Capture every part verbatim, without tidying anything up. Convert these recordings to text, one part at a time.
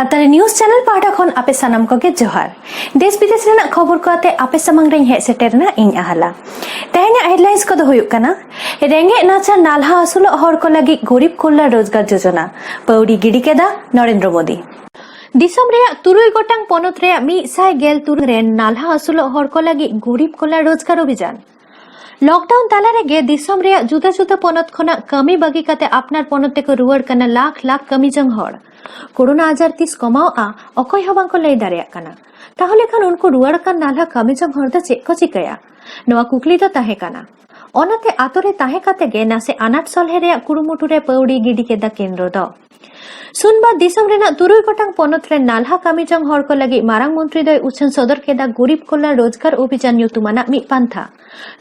Santali news channel ᱯᱟᱦᱴᱟ ᱠᱷᱚᱱ ᱟᱯᱮ ᱥᱟᱱᱟᱢ ᱠᱚᱜᱮ ᱡᱚᱦᱟᱨ᱾ ᱫᱮᱥ ᱵᱤᱫᱮᱥ ᱨᱮᱱᱟᱜ ᱠᱷᱚᱵᱚᱨ ᱠᱚ ᱟᱛᱮ ᱟᱯᱮ ᱥᱟᱢᱟᱝ ᱨᱮᱧ ᱦᱮᱡ ᱥᱮᱴᱮᱨ ᱮᱱᱟ ᱤᱧ ᱟᱦᱟᱞᱟ᱾ ᱛᱮᱦᱮᱧᱟᱜ ᱦᱮᱰᱞᱟᱭᱤᱱᱥ ᱠᱚᱫᱚ ᱦᱩᱭᱩᱜ ᱠᱟᱱᱟ, ᱨᱮᱸᱜᱮᱡ ᱱᱟᱪᱟᱨ ᱱᱟᱞᱦᱟ ᱟᱹᱥᱩᱞᱚᱜ ᱦᱚᱲ ᱠᱚ ᱞᱟᱹᱜᱤᱫ ᱜᱚᱨᱤᱵ ᱠᱚᱞᱞᱟᱱ ᱨᱳᱡᱽᱜᱟᱨ ᱡᱳᱡᱚᱱᱟ, ᱯᱟᱹᱣᱲᱤ ᱜᱤᱰᱤ ᱠᱮᱫᱟ ᱱᱚᱨᱮᱱᱫᱨᱚ ᱢᱳᱫᱤ᱾ ᱫᱤᱥᱚᱢ ᱨᱮᱭᱟᱜ ᱛᱩᱨᱩᱭ ᱜᱚᱴᱟᱝ ᱯᱚᱱᱚᱛ ᱨᱮᱭᱟᱜ ᱢᱤᱫ ᱥᱟᱭ ᱜᱮᱞ ᱛᱩᱨᱩᱭ ᱨᱮᱱ ᱱᱟᱞᱦᱟ ᱟᱹᱥᱩᱞᱚᱜ ᱦᱚᱲ ᱠᱚ ᱞᱟᱹᱜᱤᱫ ᱜᱚᱨᱤᱵ ᱠᱚᱞᱞᱟᱱ ᱨᱳᱡᱽᱜᱟᱨ ᱚᱵᱷᱤᱡᱟᱱ᱾ ᱞᱚᱠᱰᱟᱣᱩᱱ ᱛᱟᱞᱟ ᱨᱮᱜᱮ ᱫᱤᱥᱚᱢ ᱨᱮᱭᱟᱜ ᱡᱩᱫᱟᱹ ᱡᱩᱫᱟᱹ ᱯᱚᱱᱚᱛ ᱠᱷᱚᱱᱟᱜ ᱠᱟᱹᱢᱤ ᱵᱟᱹᱜᱤ ᱠᱟᱛᱮ ᱟᱯᱱᱟᱨ ᱯᱚᱱᱚᱛ ᱛᱮᱠᱚ ᱨᱩᱣᱟᱹᱲ ᱠᱟᱱᱟ ᱞᱟᱠᱷ ᱞᱟᱠᱷ ᱠᱟᱹᱢᱤ ᱡᱚᱝ ᱦᱚᱲ᱾ ᱠᱳᱨᱳᱱᱟ ᱟᱡᱟᱨ ᱛᱤᱥ ᱠᱚᱢᱟᱣᱜᱼᱟ, ᱚᱠᱚᱭ ᱦᱚᱸ ᱵᱟᱝᱠᱚ ᱞᱟᱹᱭ ᱫᱟᱲᱮᱭᱟᱜ ᱠᱟᱱᱟ᱾ ᱛᱟᱦᱚᱞᱮ ᱠᱷᱟᱱ ᱩᱱᱠᱩ ᱨᱩᱣᱟᱹᱲ ᱠᱟᱱ ᱱᱟᱞᱦᱟ ᱠᱟᱹᱢᱤ ᱡᱚᱝ ᱦᱚᱲ ᱫᱚ ᱪᱮᱫ ᱠᱚ ᱪᱤᱠᱟᱹᱭᱟ? ᱱᱚᱣᱟ ᱠᱩᱠᱞᱤ ᱫᱚ ᱛᱟᱦᱮᱸ ᱠᱟᱱᱟ᱾ ᱚᱱᱟᱛᱮ ᱟᱛᱳ ᱨᱮ ᱛᱟᱦᱮᱸ ᱠᱟᱛᱮ ᱜᱮ ᱱᱟᱥᱮ ᱟᱱᱟᱴ ᱥᱚᱞᱦᱮ ᱨᱮᱭᱟᱜ ᱠᱩᱨᱩᱢᱩᱴᱩ ᱨᱮ ᱯᱟᱹᱣᱲᱤ ᱜᱤᱰᱤ ᱠᱮᱫᱟ ᱠᱮᱱᱫᱨᱚ ᱫᱚ᱾ ᱥᱩᱱᱵᱟᱫ ᱫᱤᱥᱚᱢ ᱨᱮᱱᱟᱜ ᱛᱩᱨᱩᱭ ᱜᱚᱴᱟᱝ ᱯᱚᱱᱚᱛ ᱨᱮᱱ ᱱᱟᱞᱦᱟ ᱠᱟᱹᱢᱤ ᱡᱚᱝ ᱦᱚᱲ ᱠᱚ ᱞᱟᱹᱜᱤᱫ ᱢᱟᱨᱟᱝ ᱢᱚᱱᱛᱨᱤ ᱫᱚᱭ ᱩᱪᱷᱟᱹᱱ ᱥᱚᱫᱚᱨ ᱠᱮᱫᱟ ᱜᱚᱨᱤᱵ ᱠᱚᱞᱞᱟᱱ ᱨᱳᱡᱽᱜᱟᱨ ᱚᱵᱷᱤᱡᱟᱱ ᱧᱩᱛᱩᱢᱟᱱᱟᱜ ᱢᱤᱫ ᱯᱟᱱᱛᱷᱟ᱾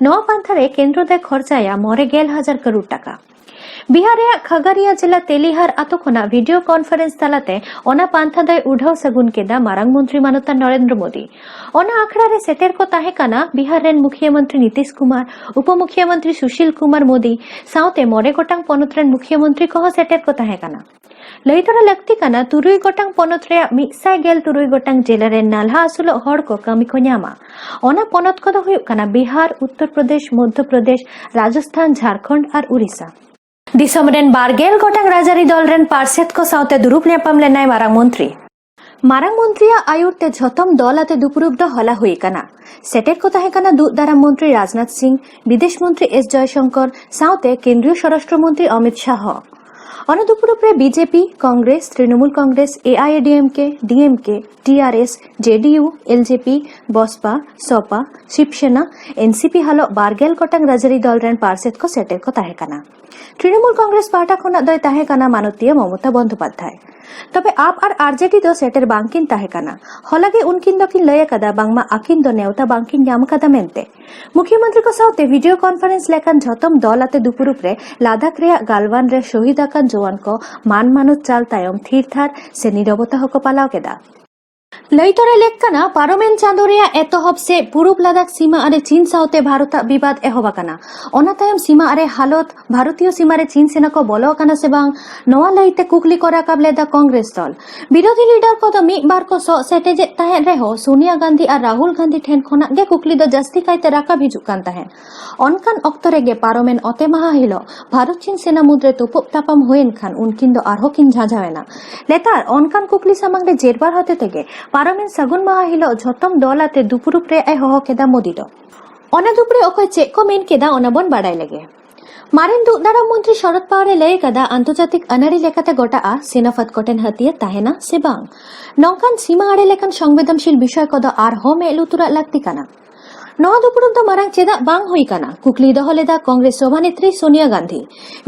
ᱱᱚᱣᱟ ᱯᱟᱱᱛᱷᱟ ᱨᱮ ᱠᱮᱱᱫᱨᱚ ᱫᱚᱭ ᱠᱷᱚᱨᱪᱟᱭᱟ ᱢᱚᱬᱮ ᱜᱮᱞ ᱦᱟᱡᱟᱨ ᱠᱟᱨᱳᱲ ᱴᱟᱠᱟ᱾ ᱵᱤᱦᱟᱨ ᱨᱮᱭᱟᱜ ᱠᱷᱟᱜᱟᱨᱤᱭᱟ ᱡᱮᱞᱟ ᱛᱮᱞᱤᱦᱟᱨ ᱟᱛᱳ ᱠᱷᱚᱱᱟᱜ ᱵᱷᱤᱰᱤᱭᱳ ᱠᱚᱱᱯᱷᱟᱨᱮᱱᱥ ᱛᱟᱞᱟᱛᱮ ᱚᱱᱟ ᱯᱟᱱᱛᱷᱟ ᱫᱚᱭ ᱩᱰᱷᱟᱹᱣ ᱥᱟᱹᱜᱩᱱ ᱠᱮᱫᱟ ᱢᱟᱨᱟᱝ ᱢᱚᱱᱛᱨᱤ ᱢᱟᱱᱚᱛᱟᱱ ᱱᱚᱨᱮᱱᱫᱨᱚ ᱢᱳᱫᱤ᱾ ᱚᱱᱟ ᱟᱠᱷᱲᱟ ᱨᱮ ᱥᱮᱴᱮᱨ ᱠᱚ ᱛᱟᱦᱮᱸ ᱠᱟᱱᱟ ᱵᱤᱦᱟᱨ ᱨᱮᱱ ᱢᱩᱠᱷᱤᱭᱟᱹ ᱢᱚᱱᱛᱨᱤ ᱱᱤᱛᱤᱥ ᱠᱩᱢᱟᱨ, ᱩᱯᱚ ᱢᱩᱠᱷᱤᱭᱟᱹ ᱢᱚᱱᱛᱨᱤ ᱥᱩᱥᱤᱞ ᱠᱩᱢᱟᱨ ᱢᱳᱫᱤ ᱥᱟᱶᱛᱮ ᱢᱚᱬᱮ ᱜᱚᱴᱟᱝ ᱯᱚᱱᱚᱛ ᱨᱮᱱ ᱢᱩᱠᱷᱤᱭᱟᱹ ᱢᱚᱱᱛᱨᱤ ᱠᱚᱦᱚᱸ ᱥᱮᱴᱮᱨ ᱠᱚ ᱛᱟᱦᱮᱸ ᱠᱟᱱᱟ᱾ ᱞᱟᱹᱭ ᱛᱚᱨᱟ ᱞᱟᱹᱠᱛᱤ ᱠᱟᱱᱟ, ᱛᱩᱨᱩᱭ ᱜᱚᱴᱟᱝ ᱯᱚᱱᱚᱛ ᱨᱮᱭᱟᱜ ᱢᱤᱫ ᱥᱟᱭ ᱜᱮᱞ ᱛᱩᱨᱩᱭ ᱜᱚᱴᱟᱝ ᱡᱮᱞᱟ ᱨᱮᱱ ᱱᱟᱞᱦᱟ ᱟᱹᱥᱩᱞᱚᱜ ᱦᱚᱲ ᱠᱚ ᱠᱟᱹᱢᱤ ᱠᱚ ᱧᱟᱢᱟ᱾ ᱚᱱᱟ ᱯᱚᱱᱚᱛ ᱠᱚᱫᱚ ᱦᱩᱭᱩᱜ ᱠᱟᱱᱟ ᱵᱤᱦᱟᱨ, ᱩᱛᱛᱚᱨ ᱯᱨᱚᱫᱮᱥ, ᱢᱚᱫᱷᱭᱚ ᱯᱨᱚᱫᱮᱥ, ᱨᱟᱡᱚᱥᱛᱷᱟᱱ, ᱡᱷᱟᱲᱠᱷᱚᱸᱰ ᱟᱨ ᱩᱲᱤᱥᱥᱟ᱾ ᱫᱤᱥᱚᱢ ᱨᱮᱱ ᱵᱟᱨ ᱜᱮᱞ ᱜᱚᱴᱟᱝ ᱨᱟᱡᱽᱟᱹᱨᱤ ᱫᱚᱞ ᱨᱮᱱ ᱯᱟᱨᱥᱮᱛ ᱠᱚ ᱥᱟᱶᱛᱮ ᱫᱩᱲᱩᱵ ᱧᱟᱯᱟᱢ ᱞᱮᱱᱟᱭ ᱢᱟᱨᱟᱝ ᱢᱚᱱᱛᱨᱤ᱾ ᱢᱟᱨᱟᱝ ᱢᱚᱱᱛᱨᱤᱭᱟᱜ ᱟᱭᱩᱨ ᱛᱮ ᱡᱷᱚᱛᱚᱢ ᱫᱚᱞ ᱟᱛᱮ ᱫᱩᱯᱩᱲᱩᱵ ᱫᱚ ᱦᱚᱞᱟ ᱦᱩᱭ ᱟᱠᱟᱱᱟ᱾ ᱥᱮᱴᱮᱨ ᱠᱚ ᱛᱟᱦᱮᱸ ᱠᱟᱱᱟ ᱫᱩᱜ ᱫᱟᱨᱟᱢ ᱢᱚᱱᱛᱨᱤ ᱨᱟᱡᱽᱱᱟᱛᱷ ᱥᱤᱝ, ᱵᱤᱫᱮᱥ ᱢᱚᱱᱛᱨᱤ ᱮᱥ ᱡᱚᱭᱥᱚᱝᱠᱚᱨ ᱥᱟᱶᱛᱮ ᱠᱮᱱᱫᱨᱤᱭᱚ ᱥᱚᱨᱟᱥᱴᱨᱚ ᱢᱚᱱᱛᱨᱤ ᱚᱢᱤᱛ ᱥᱟᱦ ᱦᱚᱸ᱾ ᱚᱱᱟ ᱫᱩᱯᱩᱲᱩᱵ ᱨᱮ ᱵᱤᱡᱮᱯᱤ, ᱠᱚᱝᱜᱨᱮᱥ, ᱛᱨᱤᱱᱚᱢᱩᱞ ᱠᱚᱝᱜᱨᱮᱥ, ᱮ ᱟᱭ ᱮ ᱰᱤ ᱮᱢ ᱠᱮ, ᱰᱤ ᱮᱢ ᱠᱮ, ᱴᱤ ᱟᱨ ᱮᱥ, ᱡᱮ ᱰᱤ ᱭᱩ, ᱮᱞ ᱡᱮ ᱯᱤ, ᱵᱚᱥᱯᱟ, ᱥᱚᱯᱟ, ᱥᱤᱵᱽ ᱥᱮᱱᱟ, ᱮᱱ ᱥᱤ ᱯᱤ ᱦᱟᱞᱚᱜ ᱵᱟᱨ ᱜᱮᱞ ᱜᱚᱴᱟᱝ ᱨᱟᱡᱽᱟᱹᱨᱤ ᱫᱚᱞ ᱨᱮᱱ ᱯᱟᱨᱥᱮᱛ ᱠᱚ ᱥᱮᱴᱮᱨ ᱠᱚ ᱛᱟᱦᱮᱸ ᱠᱟᱱᱟ᱾ ᱛᱨᱤᱱᱚᱢᱩᱞ ᱠᱚᱝᱜᱨᱮᱥ ᱯᱟᱦᱴᱟ ᱠᱷᱚᱱᱟᱜ ᱫᱚᱭ ᱛᱟᱦᱮᱸ ᱠᱟᱱᱟ ᱢᱟᱱᱚᱛᱤᱭᱟᱹ ᱢᱚᱢᱚᱛᱟ ᱵᱚᱱᱫᱳᱯᱟᱫᱽᱫᱷᱟᱭ᱾ ᱛᱚᱵᱮ ᱟᱯ ᱟᱨ ᱟᱨ ᱡᱮ ᱰᱤ ᱫᱚ ᱥᱮᱴᱮᱨ ᱵᱟᱝᱠᱤᱱ ᱛᱟᱦᱮᱸ ᱠᱟᱱᱟ᱾ ᱦᱚᱞᱟ ᱜᱮ ᱩᱱᱠᱤᱱ ᱫᱚᱠᱤᱱ ᱞᱟᱹᱭ ᱟᱠᱟᱫᱟ ᱵᱟᱝᱢᱟ ᱟᱹᱠᱤᱱ ᱫᱚ ᱱᱮᱣᱛᱟ ᱵᱟᱝᱠᱤᱱ ᱧᱟᱢ ᱟᱠᱟᱫᱟ ᱢᱮᱱᱛᱮ᱾ ᱢᱩᱠᱷᱭᱟᱹ ᱢᱚᱱᱛᱨᱤ ᱠᱚ ᱥᱟᱶᱛᱮ ᱵᱷᱤᱰᱤᱭᱳ ᱠᱚᱱᱯᱷᱟᱨᱮᱱᱥ ᱞᱮᱠᱟᱱ ᱡᱷᱚᱛᱚᱢ ᱫᱚᱞ ᱟᱛᱮ ᱫᱩᱯᱩᱨᱩᱵ ᱨᱮ ᱞᱟᱫᱟᱠᱷ ᱨᱮᱭᱟᱜ ᱜᱟᱞᱣᱟᱱ ᱨᱮ ᱥᱚᱦᱤᱫ ᱟᱠᱟᱱ ᱡᱚᱣᱟᱱ ᱠᱚ ᱢᱟᱱ ᱢᱟᱱᱚᱛ ᱪᱟᱞ ᱛᱟᱭᱚᱢ ᱛᱷᱤᱨ ᱛᱷᱟᱨ ᱥᱮ ᱱᱤᱨᱚᱵᱚᱛᱟ ᱦᱚᱸᱠᱚ ᱯᱟᱞᱟᱣ ᱠᱮᱫᱟ᱾ ᱞᱟᱹᱭ ᱛᱚᱨᱟ ᱞᱮᱠ ᱠᱟᱱᱟ, ᱯᱟᱨᱚᱢᱮᱱ ᱪᱟᱸᱫᱚ ᱨᱮᱭᱟᱜ ᱮᱛᱚᱦᱚᱵ ᱥᱮᱫ ᱯᱩᱨᱩᱵ ᱞᱟᱫᱟᱠᱷ ᱥᱤᱢᱟ ᱟᱨᱮ ᱪᱤᱱ ᱥᱟᱶᱛᱮ ᱵᱷᱟᱨᱚᱛᱟᱜ ᱵᱤᱵᱟᱫ ᱮᱦᱚᱵ ᱟᱠᱟᱱᱟ᱾ ᱚᱱᱟ ᱛᱟᱭᱚᱢ ᱥᱤᱢᱟ ᱟᱨᱮ ᱦᱟᱞᱚᱛ, ᱵᱷᱟᱨᱚᱛᱤᱭᱚ ᱥᱤᱢᱟ ᱨᱮ ᱪᱤᱱ ᱥᱮᱱᱟ ᱠᱚ ᱵᱚᱞᱚ ᱟᱠᱟᱱᱟ ᱥᱮ ᱵᱟᱝ, ᱱᱚᱣᱟ ᱞᱟᱹᱭᱛᱮ ᱠᱩᱠᱞᱤ ᱠᱚ ᱨᱟᱠᱟᱵ ᱞᱮᱫᱟ ᱠᱚᱝᱜᱨᱮᱥ ᱫᱚᱞ᱾ ᱵᱤᱨᱳᱫᱷᱤ ᱞᱤᱰᱟᱨ ᱠᱚᱫᱚ ᱢᱤᱫ ᱵᱟᱨ ᱠᱚ ᱥᱚᱜ ᱥᱮᱴᱮᱡᱮᱫ ᱛᱟᱦᱮᱸᱫ ᱨᱮᱦᱚᱸ, ᱥᱳᱱᱤᱭᱟ ᱜᱟᱱᱫᱷᱤ ᱟᱨ ᱨᱟᱦᱩᱞ ᱜᱟᱱᱫᱷᱤ ᱴᱷᱮᱱ ᱠᱷᱚᱱᱟᱜ ᱜᱮ ᱠᱩᱠᱞᱤ ᱫᱚ ᱡᱟᱹᱥᱛᱤ ᱠᱟᱭᱛᱮ ᱨᱟᱠᱟᱵ ᱦᱤᱡᱩᱜ ᱠᱟᱱ ᱛᱟᱦᱮᱸᱫ᱾ ᱚᱱᱠᱟᱱ ᱚᱠᱛᱚ ᱨᱮᱜᱮ ᱯᱟᱨᱚᱢᱮᱱ ᱚᱛᱮ ᱢᱟᱦᱟ ᱦᱤᱞᱳᱜ ᱵᱷᱟᱨᱚᱛ ᱪᱤᱱ ᱥᱮᱱᱟ ᱢᱩᱫᱽᱨᱮ ᱛᱩᱯᱩᱜ ᱛᱟᱯᱟᱢ ᱦᱩᱭᱮᱱ ᱠᱷᱟᱱ ᱩᱱᱠᱤᱱ ᱫᱚ ᱟᱨᱦᱚᱸ ᱠᱤᱱ ᱡᱷᱟᱸᱡᱷᱟᱣ ᱮᱱᱟ᱾ ᱞᱮᱛᱟᱲ ᱚᱱᱠᱟᱱ ᱠᱩᱠᱞᱤ ᱥᱟᱢᱟᱝ ᱨᱮ ᱡᱮᱨᱵᱟᱨ ᱦᱚᱛᱮᱛᱮ ᱜᱮ ᱯᱟᱨᱚᱢᱮᱱ ᱥᱟᱹᱜᱩᱱ ᱢᱟᱦᱟ ᱦᱤᱞᱳᱜ ᱡᱷᱚᱛᱚᱢ ᱫᱚᱞ ᱟᱛᱮ ᱫᱩᱯᱩᱨᱩᱵ ᱨᱮᱭᱟᱜ ᱮ ᱦᱚᱦᱚ ᱠᱮᱫᱟ ᱢᱳᱫᱤ ᱫᱚ᱾ ᱚᱱᱟ ᱫᱩᱯᱲᱩᱵ ᱨᱮ ᱚᱠᱚᱭ ᱪᱮᱫ ᱠᱚ ᱢᱮᱱ ᱠᱮᱫᱟ, ᱚᱱᱟ ᱵᱚᱱ ᱵᱟᱲᱟᱭ ᱞᱮᱜᱮ᱾ ᱢᱟᱨᱮᱱ ᱫᱩᱜ ᱫᱟᱨᱟᱢ ᱢᱚᱱᱛᱨᱤ ᱥᱚᱨᱚᱫ ᱯᱟᱣᱟᱨ ᱮ ᱞᱟᱹᱭ ᱠᱟᱫᱟ, ᱟᱱᱛᱚᱨᱡᱟᱛᱤᱠ ᱟᱹᱱᱟᱹᱨᱤ ᱞᱮᱠᱟᱛᱮ ᱜᱚᱴᱟᱜᱼᱟ ᱥᱮᱱᱟ ᱯᱷᱟᱹᱫ ᱠᱚᱴᱷᱮᱱ ᱦᱟᱹᱛᱭᱟᱹᱨ ᱛᱟᱦᱮᱱᱟ ᱥᱮ ᱵᱟᱝ᱾ ᱱᱚᱝᱠᱟᱱ ᱥᱤᱢᱟ ᱟᱲᱮ ᱞᱮᱠᱟᱱ ᱥᱚᱝᱵᱮᱫᱚᱱᱥᱤᱞ ᱵᱤᱥᱚᱭ ᱠᱚᱫᱚ ᱟᱨᱦᱚᱸ ᱢᱮᱫ ᱞᱩᱛᱩᱨᱟᱜ ᱞᱟᱹᱠᱛᱤ ᱠᱟᱱᱟ᱾ ᱱᱚᱣᱟ ᱫᱩᱯᱲᱩᱵ ᱫᱚ ᱢᱟᱨᱟᱝ ᱪᱮᱫᱟᱜ ᱵᱟᱝ ᱦᱩᱭ ᱠᱟᱱᱟ, ᱠᱩᱠᱞᱤᱭ ᱫᱚᱦᱚ ᱞᱮᱫᱟ ᱠᱚᱝᱜᱨᱮᱥ ᱥᱚᱵᱷᱟᱱᱮᱛᱨᱤ ᱥᱳᱱᱤᱭᱟ ᱜᱟᱱᱫᱷᱤ᱾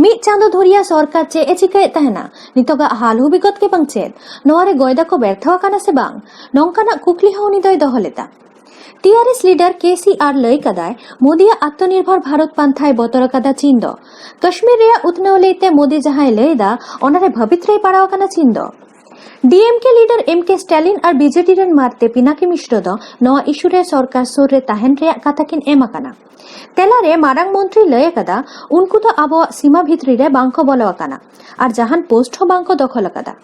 ᱢᱤᱫ ᱪᱟᱸᱫᱚ ᱫᱷᱩᱨᱤᱭᱟ ᱥᱚᱨᱠᱟᱨ ᱪᱮᱫ ᱮ ᱪᱤᱠᱟᱹᱭᱮᱫ ᱛᱟᱦᱮᱱᱟ? ᱱᱤᱛᱚᱜᱟᱜ ᱦᱟᱞ ᱦᱩᱵᱤᱜᱚᱛ ᱜᱮ ᱵᱟᱝ ᱪᱮᱫ? ᱱᱚᱣᱟ ᱨᱮ ᱜᱚᱭᱫᱟ ᱠᱚ ᱵᱮᱨᱛᱷᱚ ᱟᱠᱟᱱᱟ ᱥᱮ ᱵᱟᱝ? ᱱᱚᱝᱠᱟᱱᱟᱜ ᱠᱩᱠᱞᱤ ᱦᱚᱸ ᱩᱱᱤ ᱫᱚᱭ ᱫᱚᱦᱚ ᱞᱮᱫᱟ᱾ ᱴᱤ ᱟᱨ ᱮᱥ ᱞᱤᱰᱟᱨ ᱠᱮ ᱥᱤ ᱟᱨ ᱞᱟᱹᱭ ᱠᱟᱫᱟᱭ, ᱢᱳᱫᱤᱭᱟᱜ ᱟᱛᱢᱚᱱᱤᱨᱵᱷᱚᱨ ᱵᱷᱟᱨᱚᱛ ᱯᱟᱱᱛᱷᱟᱭ ᱵᱚᱛᱚᱨ ᱟᱠᱟᱫᱟ ᱪᱤᱱ ᱫᱚ᱾ ᱠᱟᱥᱢᱤᱨ ᱨᱮᱭᱟᱜ ᱩᱛᱱᱟᱹᱣ ᱞᱟᱹᱭᱛᱮ ᱢᱳᱫᱤ ᱡᱟᱦᱟᱸᱭ ᱞᱟᱹᱭ ᱮᱫᱟ, ᱚᱱᱟᱨᱮ ᱵᱷᱟᱹᱵᱤᱛ ᱨᱮᱭ ᱯᱟᱲᱟᱣ ᱟᱠᱟᱱᱟ ᱪᱤᱱ ᱫᱚ᱾ ᱰᱤ ᱮᱢ ᱠᱮ ᱞᱤᱰᱟᱨ ᱮᱢ ᱠᱮ ᱥᱴᱟᱞᱤᱱ ᱟᱨ ᱵᱤ ᱡᱮ ᱰᱤ ᱨᱮᱱ ᱢᱟᱨᱛᱮ ᱯᱤᱱᱟᱠᱤ ᱢᱤᱥᱨᱚ ᱫᱚ ᱱᱚᱣᱟ ᱤᱥᱩ ᱨᱮ ᱥᱚᱨᱠᱟᱨ ᱥᱩᱨ ᱨᱮ ᱛᱟᱦᱮᱱ ᱨᱮᱭᱟᱜ ᱠᱟᱛᱷᱟ ᱠᱤᱱ ᱮᱢ ᱟᱠᱟᱱᱟ᱾ ᱛᱮᱞᱟ ᱨᱮ ᱢᱟᱨᱟᱝ ᱢᱚᱱᱛᱨᱤ ᱞᱟᱹᱭ ᱟᱠᱟᱫᱟ, ᱩᱱᱠᱩ ᱫᱚ ᱟᱵᱚᱣᱟᱜ ᱥᱤᱢᱟ ᱵᱷᱤᱛᱨᱤ ᱨᱮ ᱵᱟᱝ ᱠᱚ ᱵᱚᱞᱚ ᱟᱠᱟᱱᱟ ᱟᱨ ᱡᱟᱦᱟᱱ ᱯᱳᱥᱴ ᱦᱚᱸ ᱵᱟᱝ ᱠᱚ ᱫᱚᱠᱷᱚᱞ ᱟᱠᱟᱫᱟ᱾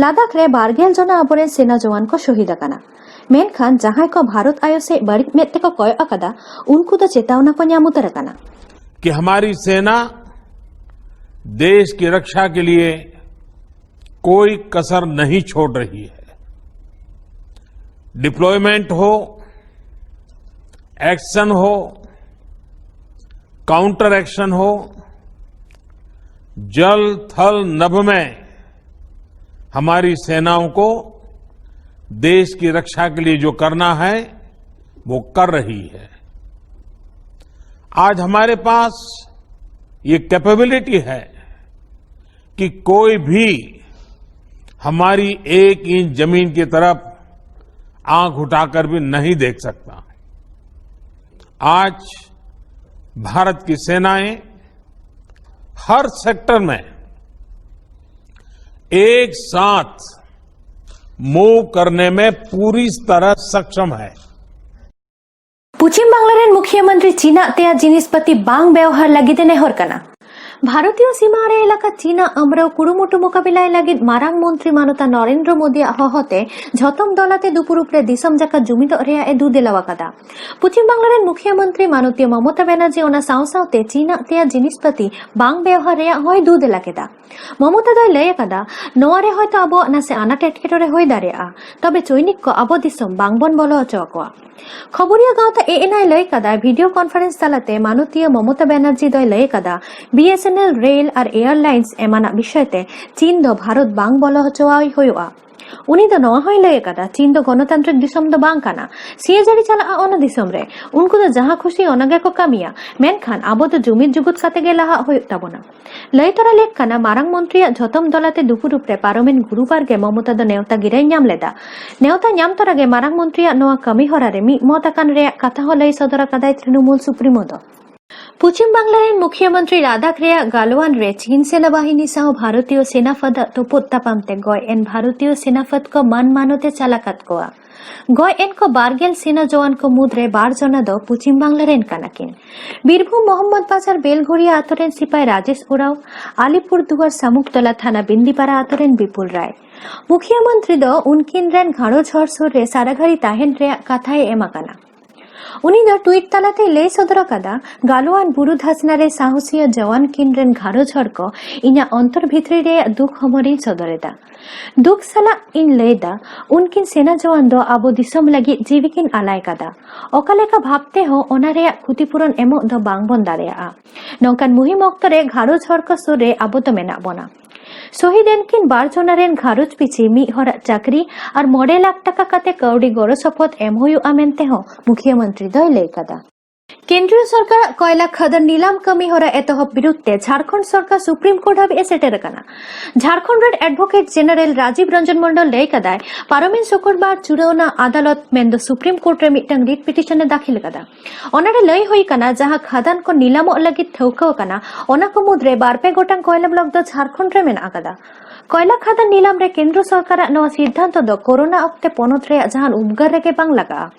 ᱞᱟᱫᱟᱠᱷ ᱨᱮ ᱵᱟᱨ ᱜᱮᱞ ᱡᱚᱱᱟ ᱟᱵᱚᱨᱮᱱ ᱥᱮᱱᱟ ᱡᱚᱣᱟᱱ ᱠᱚ ᱥᱚᱦᱤᱫ ᱟᱠᱟᱱᱟ, ᱢᱮᱱᱠᱷᱟᱱ ᱡᱟᱦᱟᱸᱭ ᱠᱚ ᱵᱷᱟᱨᱚᱛ ᱟᱭᱳ ᱥᱮᱫ ᱵᱟᱹᱲᱤᱡ ᱢᱮᱫ ᱛᱮᱠᱚ ᱠᱚᱭᱚᱜ ᱟᱠᱟᱫᱟ, ᱩᱱᱠᱩ ᱫᱚ ᱪᱮᱛᱟᱣᱱᱟ ᱠᱚ ᱧᱟᱢ ᱩᱛᱟᱹᱨ ᱟᱠᱟᱱᱟ᱾ कि हमारी सेना देश की रक्षा के लिए कोई कसर नहीं छोड़ रही है। डिप्लॉयमेंट हो, एक्शन हो, काउंटर एक्शन हो, जल थल नभ में हमारी सेनाओं को देश की रक्षा के लिए जो करना है, वो कर रही है। आज हमारे पास ये कैपेबिलिटी है कि कोई भी हमारी एक इंच जमीन की तरफ आंख उठाकर भी नहीं देख सकता। आज भारत की सेनाएं हर सेक्टर में एक साथ मूव करने में पूरी तरह सक्षम है। ᱯᱚᱪᱷᱤᱢ ᱵᱟᱝᱞᱟ ᱨᱮᱱ ᱢᱩᱠᱷᱤᱭᱟᱹ ᱢᱚᱱᱛᱨᱤ ᱪᱤᱱᱟᱜ ᱛᱮᱭᱟᱨ ᱡᱤᱱᱤᱥᱯᱟᱹᱛᱤ ᱵᱟᱝ ᱵᱮᱣᱦᱟᱨ ᱞᱟᱹᱜᱤᱫ ᱮ ᱱᱮᱦᱚᱨ ᱠᱟᱱᱟ᱾ ᱵᱷᱟᱨᱚᱛᱤᱭᱚ ᱥᱤᱢᱟᱹ ᱟᱲᱮ ᱮᱞᱟᱠᱟ ᱪᱤᱱᱟᱜ ᱟᱢᱨᱟᱣ ᱠᱩᱨᱩᱢᱩᱴᱩ ᱢᱚᱠᱟᱵᱤᱞᱟᱭ ᱞᱟᱹᱜᱤᱫ ᱢᱟᱨᱟᱝ ᱢᱚᱱᱛᱨᱤ ᱢᱟᱱᱚᱛᱟ ᱱᱚᱨᱮᱱᱫᱨᱚ ᱢᱳᱫᱤᱭᱟᱜ ᱦᱚᱦᱚᱛᱮ ᱡᱷᱚᱛᱚᱢ ᱫᱚᱞᱟᱛᱮ ᱫᱩᱯᱩᱨᱩᱵ ᱨᱮ ᱫᱤᱥᱚᱢ ᱡᱟᱠᱟᱛ ᱡᱩᱢᱤᱫᱚᱜ ᱨᱮᱭᱟᱜ ᱮ ᱫᱩᱫᱮᱞᱟᱣ ᱟᱠᱟᱫᱟ᱾ ᱯᱚᱪᱷᱤᱢ ᱵᱟᱝᱞᱟ ᱨᱮᱱ ᱢᱩᱠᱷᱤᱭᱟᱹ ᱢᱚᱱᱛᱨᱤ ᱢᱟᱱᱚᱛᱤᱭᱟᱹ ᱢᱚᱢᱚᱛᱟ ᱵᱟᱱᱟᱨᱡᱤ ᱚᱱᱟ ᱥᱟᱶ ᱥᱟᱶᱛᱮ ᱪᱤᱱᱟᱜ ᱛᱮᱭᱟᱨ ᱡᱤᱱᱤᱥᱯᱟᱹᱛᱤ ᱵᱟᱝ ᱵᱮᱣᱦᱟᱨ ᱨᱮᱭᱟᱜ ᱦᱚᱸᱭ ᱫᱩᱫᱮᱞᱟ ᱠᱮᱫᱟ᱾ ᱢᱚᱢᱚᱛᱟ ᱫᱚᱭ ᱞᱟᱹᱭ ᱟᱠᱟᱫᱟ, ᱱᱚᱣᱟ ᱨᱮ ᱦᱚᱭᱛᱚ ᱟᱵᱚᱣᱟᱜ ᱱᱟᱥᱮ ᱟᱱᱟᱴ ᱮᱴᱠᱮᱴᱚᱬᱮ ᱦᱩᱭ ᱫᱟᱲᱮᱭᱟᱜᱼᱟ, ᱛᱚᱵᱮ ᱪᱚᱭᱱᱤᱠ ᱠᱚ ᱟᱵᱚ ᱫᱤᱥᱚᱢ ᱵᱟᱝᱵᱚᱱ ᱵᱚᱞᱚ ᱦᱚᱪᱚ ᱟᱠᱚᱣᱟ᱾ ᱠᱷᱚᱵᱚᱨᱤᱭᱟᱹ ᱜᱟᱶᱛᱟ ᱮ ᱮᱱ ᱟᱭ ᱞᱟᱹᱭ ᱠᱟᱫᱟ, ᱵᱷᱤᱰᱤᱭᱳ ᱠᱚᱱᱯᱷᱟᱨᱮᱱᱥ ᱛᱟᱞᱟᱛᱮ ᱢᱟᱱᱚᱛᱤᱭᱟᱹ ᱢᱚᱢᱚᱛᱟ ᱵᱟᱱᱟᱨᱡᱤ ᱫᱚᱭ ᱞᱟᱹᱭ ᱠᱟᱫᱟ, B S N L, rail ᱟᱨ ᱮᱭᱟᱨᱞᱟᱭᱤᱱᱥ ᱮᱢᱟᱱᱟᱜ ᱵᱤᱥᱚᱭ ᱛᱮ ᱪᱤᱱ ᱫᱚ ᱵᱷᱟᱨᱚᱛ ᱵᱟᱝ ᱵᱚᱞᱚ ᱦᱚᱪᱚᱣᱟᱭ ᱦᱩᱭᱩᱜᱼᱟ᱾ ᱩᱱᱤ ᱫᱚ ᱱᱚᱣᱟ ᱦᱚᱸᱭ ᱞᱟᱹᱭ ᱟᱠᱟᱫᱟ, ᱪᱤᱱ ᱫᱚ ᱜᱚᱱᱚᱛᱟᱱᱛᱨᱤᱠ ᱫᱤᱥᱚᱢ ᱫᱚ ᱵᱟᱝ ᱠᱟᱱᱟ᱾ ᱥᱤᱭᱟᱹᱡᱟᱹᱲᱤ ᱪᱟᱞᱟᱜᱼᱟ ᱚᱱᱟ ᱫᱤᱥᱚᱢ ᱨᱮ᱾ ᱩᱱᱠᱩ ᱫᱚ ᱡᱟᱦᱟᱸ ᱠᱷᱩᱥᱤ ᱚᱱᱟ ᱜᱮᱠᱚ ᱠᱟᱹᱢᱤᱭᱟ, ᱢᱮᱱᱠᱷᱟᱱ ᱟᱵᱚ ᱫᱚ ᱡᱩᱢᱤᱫ ᱡᱩᱜᱩᱫ ᱠᱟᱛᱮ ᱜᱮ ᱞᱟᱦᱟᱜ ᱦᱩᱭᱩᱜ ᱛᱟᱵᱚᱱᱟ᱾ ᱞᱟᱹᱭ ᱛᱚᱨᱟ ᱞᱮᱠ ᱠᱟᱱᱟ, ᱢᱟᱨᱟᱝ ᱢᱚᱱᱛᱨᱤᱭᱟᱜ ᱡᱷᱚᱛᱚᱢ ᱫᱚᱞᱟᱛᱮ ᱫᱩᱯᱩᱨᱩᱵ ᱨᱮ ᱯᱟᱨᱚᱢᱮᱱ ᱜᱩᱨᱩᱵᱟᱨ ᱜᱮ ᱢᱚᱢᱚᱛᱟ ᱫᱚ ᱱᱮᱣᱛᱟ ᱜᱤᱨᱟᱹᱭ ᱧᱟᱢ ᱞᱮᱫᱟ᱾ ᱱᱮᱣᱛᱟ ᱧᱟᱢ ᱛᱚᱨᱟ ᱜᱮ ᱢᱟᱨᱟᱝ ᱢᱚᱱᱛᱨᱤᱭᱟᱜ ᱱᱚᱣᱟ ᱠᱟᱹᱢᱤ ᱦᱚᱨᱟ ᱨᱮ ᱢᱤᱫ ᱢᱚᱛ ᱟᱠᱟᱱ ᱨᱮᱭᱟᱜ ᱠᱟᱛᱷᱟ ᱦᱚᱸ ᱞᱟᱹᱭ ᱥᱚᱫᱚᱨ ᱟᱠᱟᱫᱟᱭ ᱛᱨᱤᱱᱚᱢᱩᱞ ᱥᱩᱯᱨᱤᱢᱳ ᱫᱚ᱾ ᱯᱚᱪᱷᱤᱢ ᱵᱟᱝᱞᱟ ᱨᱮᱱ ᱢᱩᱠᱷᱤᱭᱟᱹ ᱢᱚᱱᱛᱨᱤ ᱞᱟᱫᱟᱠᱷ ᱨᱮᱭᱟᱜ ᱜᱟᱞᱣᱟᱱ ᱨᱮ ᱪᱤᱱ ᱥᱮᱱᱟ ᱵᱟᱦᱤᱱᱤ ᱥᱟᱶ ᱵᱷᱟᱨᱚᱛᱤᱭᱚ ᱥᱮᱱᱟ ᱯᱷᱟᱹᱫᱟᱜ ᱛᱩᱯᱩᱫ ᱛᱟᱯᱟᱢ ᱛᱮ ᱜᱚᱡ ᱮᱱ ᱵᱷᱟᱨᱚᱛᱤᱭᱚ ᱥᱮᱱᱟ ᱯᱷᱟᱹᱫ ᱠᱚ ᱢᱟᱹᱱ ᱢᱟᱱᱚᱛ ᱮ ᱪᱟᱞ ᱟᱠᱟᱫ ᱠᱚᱣᱟ᱾ ᱜᱚᱡ ᱮᱱ ᱠᱚ ᱵᱟᱨ ᱜᱮᱞ ᱥᱮᱱᱟ ᱡᱚᱣᱟᱱ ᱠᱚ ᱢᱩᱫᱽᱨᱮ ᱵᱟᱨ ᱡᱚᱱᱟ ᱫᱚ ᱯᱚᱪᱷᱤᱢ ᱵᱟᱝᱞᱟ ᱨᱮᱱ ᱠᱟᱱᱟ ᱠᱤᱱ᱾ ᱵᱤᱨᱵᱷᱩᱢ ᱢᱚᱦᱚᱢᱢᱚᱫᱽ ᱵᱟᱡᱟᱨ ᱵᱮᱞᱜᱷᱩᱲᱤᱭᱟ ᱟᱛᱳ ᱨᱮᱱ ᱥᱤᱯᱟᱹᱭ ᱨᱟᱡᱮᱥ ᱳᱨᱟᱣ, ᱟᱞᱤᱯᱩᱨ ᱫᱩᱣᱟᱨ ᱥᱟᱢᱩᱠᱛᱚᱞᱟ ᱛᱷᱟᱱᱟ ᱵᱤᱱᱫᱤᱯᱟᱨᱟ ᱟᱛᱳ ᱨᱮᱱ ᱵᱤᱯᱩᱞ ᱨᱟᱭ᱾ ᱢᱩᱠᱷᱤᱭᱟᱹ ᱢᱚᱱᱛᱨᱤ ᱫᱚ ᱩᱱᱠᱤᱱ ᱨᱮᱱ ᱜᱷᱟᱨᱚᱸᱡᱽ ᱦᱚᱲ ᱥᱩᱨ ᱨᱮ ᱥᱟᱨᱟᱜᱷᱟᱹᱲᱤ ᱛᱟᱦᱮᱱ ᱨᱮᱭᱟᱜ ᱠᱟᱛᱷᱟᱭ ᱮᱢ ᱟᱠᱟᱱᱟ᱾ ᱩᱱᱤ ᱫᱚ ᱴᱩᱭᱤᱴ ᱛᱟᱞᱟᱛᱮᱭ ᱞᱟᱹᱭ ᱥᱚᱫᱚᱨ ᱟᱠᱟᱫᱟ, ᱜᱟᱞᱣᱟᱱ ᱵᱩᱨᱩ ᱫᱷᱟᱥᱱᱟ ᱨᱮ ᱥᱟᱦᱚᱥᱤᱭᱟᱹ ᱡᱚᱣᱟᱱ ᱠᱤᱱ ᱨᱮᱱ ᱜᱷᱟᱨᱚᱸᱡᱽ ᱦᱚᱲ ᱠᱚ ᱤᱧᱟᱹᱜ ᱚᱱᱛᱚᱨ ᱵᱷᱤᱛᱨᱤ ᱨᱮᱭᱟᱜ ᱫᱩᱠ ᱦᱚᱢᱚᱨᱤᱧ ᱥᱚᱫᱚᱨ ᱮᱫᱟ᱾ ᱫᱩᱠ ᱥᱟᱞᱟᱜ ᱤᱧ ᱞᱟᱹᱭ ᱮᱫᱟ, ᱩᱱᱠᱤᱱ ᱥᱮᱱᱟ ᱡᱚᱣᱟᱱ ᱫᱚ ᱟᱵᱚ ᱫᱤᱥᱚᱢ ᱞᱟᱹᱜᱤᱫ ᱡᱤᱣᱤ ᱠᱤᱱ ᱟᱞᱟᱭ ᱠᱟᱫᱟ᱾ ᱚᱠᱟ ᱞᱮᱠᱟ ᱵᱷᱟᱵᱽ ᱛᱮᱦᱚᱸ ᱚᱱᱟ ᱨᱮᱭᱟᱜ ᱠᱷᱩᱛᱤ ᱯᱩᱨᱚᱱ ᱮᱢᱚᱜ ᱫᱚ ᱵᱟᱝ ᱵᱚᱱ ᱫᱟᱲᱮᱭᱟᱜᱼᱟ᱾ ᱱᱚᱝᱠᱟᱱ ᱢᱩᱦᱤᱢ ᱚᱠᱛᱚ ᱨᱮ ᱜᱷᱟᱨᱚᱸᱡᱽ ᱦᱚᱲ ᱠᱚ ᱥᱩᱨ ᱨᱮ ᱟᱵᱚ ᱫᱚ ᱢᱮᱱᱟᱜ ᱵᱚᱱᱟ᱾ ᱥᱚᱦᱤᱫ ᱮᱱ ᱠᱤᱱ ᱵᱟᱨ ᱡᱚᱱᱟ ᱨᱮᱱ ᱜᱷᱟᱨᱚᱸᱡᱽ ᱯᱤᱪᱷᱤ ᱢᱤᱫ ᱦᱚᱲᱟᱜ ᱪᱟᱹᱠᱨᱤ ᱟᱨ ᱢᱚᱬᱮ ᱞᱟᱠᱷ ᱴᱟᱠᱟ ᱠᱟᱛᱮ ᱠᱟᱹᱣᱰᱤ ᱜᱚᱲᱚ ᱥᱚᱯᱚᱦᱚᱫ ᱮᱢ ᱦᱩᱭᱩᱜᱼᱟ ᱢᱮᱱᱛᱮ ᱦᱚᱸ ᱢᱩᱠᱷᱤᱭᱟᱹ ᱢᱚᱱᱛᱨᱤ ᱫᱚᱭ ᱞᱟᱹᱭ ᱠᱟᱫᱟ᱾ ᱠᱮᱱᱫᱨᱤᱭᱚ ᱥᱚᱨᱠᱟᱨᱟᱜ ᱠᱚᱭᱞᱟ ᱠᱷᱟᱫᱟᱱ ᱱᱤᱞᱟᱢ ᱠᱟᱹᱢᱤ ᱦᱚᱨᱟ ᱮᱛᱚᱦᱚᱵ ᱵᱤᱨᱩᱫᱷ ᱛᱮ ᱡᱷᱟᱲᱠᱷᱚᱸᱰ ᱥᱚᱨᱠᱟᱨ ᱥᱩᱯᱨᱤᱢ ᱠᱳᱨᱴ ᱦᱟᱹᱵᱤᱡ ᱮ ᱥᱮᱴᱮᱨ ᱟᱠᱟᱱᱟ᱾ ᱡᱷᱟᱲᱠᱷᱚᱸᱰ ᱨᱮᱱ ᱮᱰᱵᱷᱳᱠᱮᱴ ᱡᱮᱱᱟᱨᱮᱞ ᱨᱟᱡᱤᱵᱽ ᱨᱚᱧᱡᱚᱱ ᱢᱚᱱᱰᱚᱞ ᱞᱟᱹᱭ ᱠᱟᱫᱟᱭ, ᱯᱟᱨᱚᱢᱮᱱ ᱥᱩᱠᱨᱵᱟᱨ ᱪᱩᱲᱟᱹᱣᱱᱟ ᱟᱫᱟᱞᱚᱛ ᱢᱮᱱᱫᱚ ᱥᱩᱯᱨᱤᱢ ᱠᱳᱨᱴ ᱨᱮ ᱢᱤᱫᱴᱟᱝ ᱨᱤᱴ ᱯᱤᱴᱤᱥᱚᱱ ᱮ ᱫᱟᱠᱷᱤᱞ ᱟᱠᱟᱫᱟ᱾ ᱚᱱᱟᱨᱮ ᱞᱟᱹᱭ ᱦᱩᱭ ᱠᱟᱱᱟ, ᱡᱟᱦᱟᱸ ᱠᱷᱟᱫᱟᱱ ᱠᱚ ᱱᱤᱞᱟᱢᱚᱜ ᱞᱟᱹᱜᱤᱫ ᱴᱷᱟᱹᱣᱠᱟᱹ ᱟᱠᱟᱱᱟ, ᱚᱱᱟ ᱠᱚ ᱢᱩᱫᱽᱨᱮ ᱵᱟᱨ ᱯᱮ ᱜᱚᱴᱟᱝ ᱠᱚᱭᱞᱟ ᱵᱞᱚᱠ ᱫᱚ ᱡᱷᱟᱲᱠᱷᱚᱸᱰ ᱨᱮ ᱢᱮᱱᱟᱜ ᱟᱠᱟᱫᱟ᱾ ᱠᱚᱭᱞᱟ ᱠᱷᱟᱫᱟᱱ ᱱᱤᱞᱟᱢ ᱨᱮ ᱠᱮᱱᱫᱨᱚ ᱥᱚᱨᱠᱟᱨᱟᱜ ᱱᱚᱣᱟ ᱥᱤᱫᱽᱫᱷᱟᱱᱛᱚ ᱫᱚ ᱠᱳᱨᱳᱱᱟ ᱚᱠᱛᱮ ᱯᱚᱱᱚᱛ ᱨᱮᱭᱟᱜ ᱡᱟᱦᱟᱱ ᱩᱯᱠᱟᱨ ᱨᱮᱜᱮ ᱵᱟᱝ ᱞᱟᱜᱟᱜᱼᱟ᱾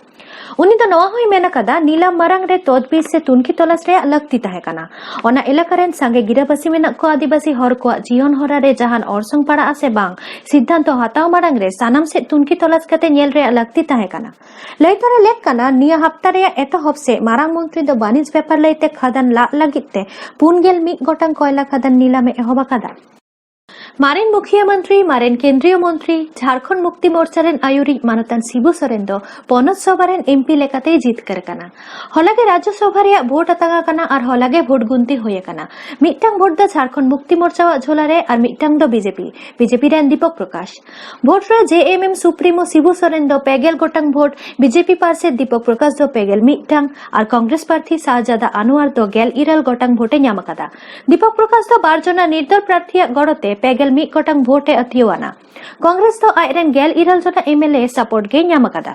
ᱩᱱᱤ ᱫᱚ ᱱᱚᱣᱟ ᱦᱚᱸᱭ ᱢᱮᱱ ᱟᱠᱟᱫᱟ, ᱱᱤᱞᱟᱢ ᱢᱟᱨᱟᱝ ᱨᱮ ᱛᱚᱡᱵᱤᱡ ᱥᱮ ᱛᱩᱱᱠᱷᱤ ᱛᱚᱞᱟᱥ ᱨᱮᱭᱟᱜ ᱞᱟᱹᱠᱛᱤ ᱛᱟᱦᱮᱸ ᱠᱟᱱᱟ᱾ ᱚᱱᱟ ᱮᱞᱟᱠᱟ ᱨᱮᱱ ᱥᱟᱸᱜᱮ ᱜᱤᱨᱟᱹᱵᱟᱹᱥᱤ ᱢᱮᱱᱟᱜ ᱠᱚ ᱟᱹᱫᱤᱵᱟᱹᱥᱤ ᱦᱚᱲ ᱠᱚᱣᱟᱜ ᱡᱤᱭᱚᱱ ᱦᱚᱨᱟ ᱨᱮ ᱡᱟᱦᱟᱱ ᱚᱨᱥᱚᱝ ᱯᱟᱲᱟᱜᱼᱟ ᱥᱮ ᱵᱟᱝ, ᱥᱤᱫᱽᱫᱷᱟᱱᱛᱚ ᱦᱟᱛᱟᱣ ᱢᱟᱲᱟᱝ ᱨᱮ ᱥᱟᱱᱟᱢ ᱥᱮᱫ ᱛᱩᱱᱠᱷᱤ ᱛᱚᱞᱟᱥ ᱠᱟᱛᱮ ᱧᱮᱞ ᱨᱮᱭᱟᱜ ᱞᱟᱹᱠᱛᱤ ᱛᱟᱦᱮᱸ ᱠᱟᱱᱟ᱾ ᱞᱟᱹᱭ ᱛᱚᱨᱟ ᱞᱮᱠ ᱠᱟᱱᱟ, ᱱᱤᱭᱟᱹ ᱦᱟᱯᱛᱟ ᱨᱮᱭᱟᱜ ᱮᱛᱚᱦᱚᱵ ᱥᱮᱫ ᱢᱟᱨᱟᱝ ᱢᱚᱱᱛᱨᱤ ᱫᱚ ᱵᱟᱹᱱᱤᱡᱽ ᱵᱮᱯᱟᱨ ᱞᱟᱹᱭᱛᱮ ᱠᱷᱟᱫᱟᱱ ᱞᱟᱜ ᱞᱟᱹᱜᱤᱫ ᱛᱮ ᱯᱩᱱ ᱜᱮᱞ ᱢᱤᱫ ᱜᱚᱴᱟᱝ ᱠᱚᱭᱞᱟ ᱠᱷᱟᱫᱟᱱ ᱱᱤᱞᱟᱢ ᱮ ᱮᱦᱚᱵ ᱟᱠᱟᱫᱟ᱾ ᱢᱟᱨᱮᱱ ᱢᱩᱠᱷᱤᱭᱟᱹ ᱢᱚᱱᱛᱨᱤ, ᱢᱟᱨᱮᱱ ᱠᱮᱱᱫᱨᱤᱭᱚ ᱢᱚᱱᱛᱨᱤ, ᱡᱷᱟᱲᱠᱷᱚᱸᱰ ᱢᱩᱠᱛᱤ ᱢᱳᱨᱪᱟ ᱨᱮᱱ ᱟᱹᱭᱩᱨᱤᱡ ᱢᱟᱱᱚᱛᱟᱱ ᱥᱤᱵᱩ ᱥᱚᱨᱮᱱ ᱫᱚ ᱯᱚᱱᱚᱛ ᱥᱚᱵᱷᱟ ᱨᱮᱱ ᱮᱢᱯᱤ ᱞᱮᱠᱟᱛᱮᱭ ᱡᱤᱛᱠᱟᱹᱨ ᱟᱠᱟᱱᱟ᱾ ᱦᱚᱞᱟ ᱜᱮ ᱨᱟᱡᱽᱡᱚ ᱥᱚᱵᱷᱟ ᱨᱮᱭᱟᱜ ᱵᱷᱳᱴ ᱟᱛᱟᱝ ᱟᱠᱟᱱᱟ ᱟᱨ ᱦᱚᱞᱟ ᱜᱮ ᱵᱷᱳᱴ ᱜᱩᱱᱛᱤ ᱦᱩᱭ ᱟᱠᱟᱱᱟ᱾ ᱢᱤᱫᱴᱟᱝ ᱵᱷᱳᱴ ᱫᱚ ᱡᱷᱟᱲᱠᱷᱚᱸᱰ ᱢᱩᱠᱛᱤ ᱢᱳᱨᱪᱟᱣᱟᱜ ᱡᱷᱚᱞᱟ ᱨᱮ ᱟᱨ ᱢᱤᱫᱴᱟᱝ ᱫᱚ ᱵᱤᱡᱮᱯᱤ, ᱵᱤᱡᱮᱯᱤ ᱨᱮᱱ ᱫᱤᱯᱚᱠ ᱯᱨᱚᱠᱟᱥ᱾ ᱵᱷᱳᱴ ᱨᱮ ᱡᱮ ᱮᱢ ᱮᱢ ᱥᱩᱯᱨᱤᱢᱳ ᱥᱤᱵᱩ ᱥᱚᱨᱮᱱ ᱫᱚ ᱯᱮ ᱜᱮᱞ ᱜᱚᱴᱟᱝ ᱵᱷᱳᱴ, ᱵᱤᱡᱮᱯᱤ ᱯᱟᱨᱥᱮᱛ ᱫᱤᱯᱚᱠ ᱯᱨᱚᱠᱟᱥ ᱫᱚ ᱯᱮ ᱜᱮᱞ ᱢᱤᱫᱴᱟᱝ ᱟᱨ ᱠᱚᱝᱜᱨᱮᱥ ᱯᱨᱟᱨᱛᱷᱤ ᱥᱟᱦᱡᱟᱫᱟ ᱟᱱᱣᱟᱨ ᱫᱚ ᱜᱮᱞ ᱤᱨᱟᱹᱞ ᱜᱚᱴᱟᱝ ᱵᱷᱳᱴ ᱮ ᱧᱟᱢ ᱟᱠᱟᱫᱟ᱾ ᱫᱤᱯᱚᱠ ᱯᱨᱚᱠᱟᱥ ᱫᱚ ᱵᱟᱨ ᱡᱚᱱᱟ ᱱᱤᱨᱫᱚᱞ ᱯᱨᱟᱨᱛᱷᱤᱭᱟᱜ ᱜᱚᱲᱚ ᱛᱮ ᱯᱮ ᱜᱮᱞ ᱢᱤᱫ ᱜᱚᱴᱟᱝ ᱵᱷᱳᱴ ᱮ ᱟᱹᱛᱤᱭᱟᱹᱣ ᱟᱱᱟ᱾ ᱠᱚᱝᱜᱨᱮᱥ ᱫᱚ ᱟᱡ ᱨᱮᱱ ᱜᱮᱞ ᱤᱨᱟᱹᱞ ᱡᱚᱱᱟ ᱮᱢ ᱮᱞ ᱮ ᱥᱟᱯᱳᱨᱴ ᱜᱮᱭ ᱧᱟᱢ ᱟᱠᱟᱫᱟ᱾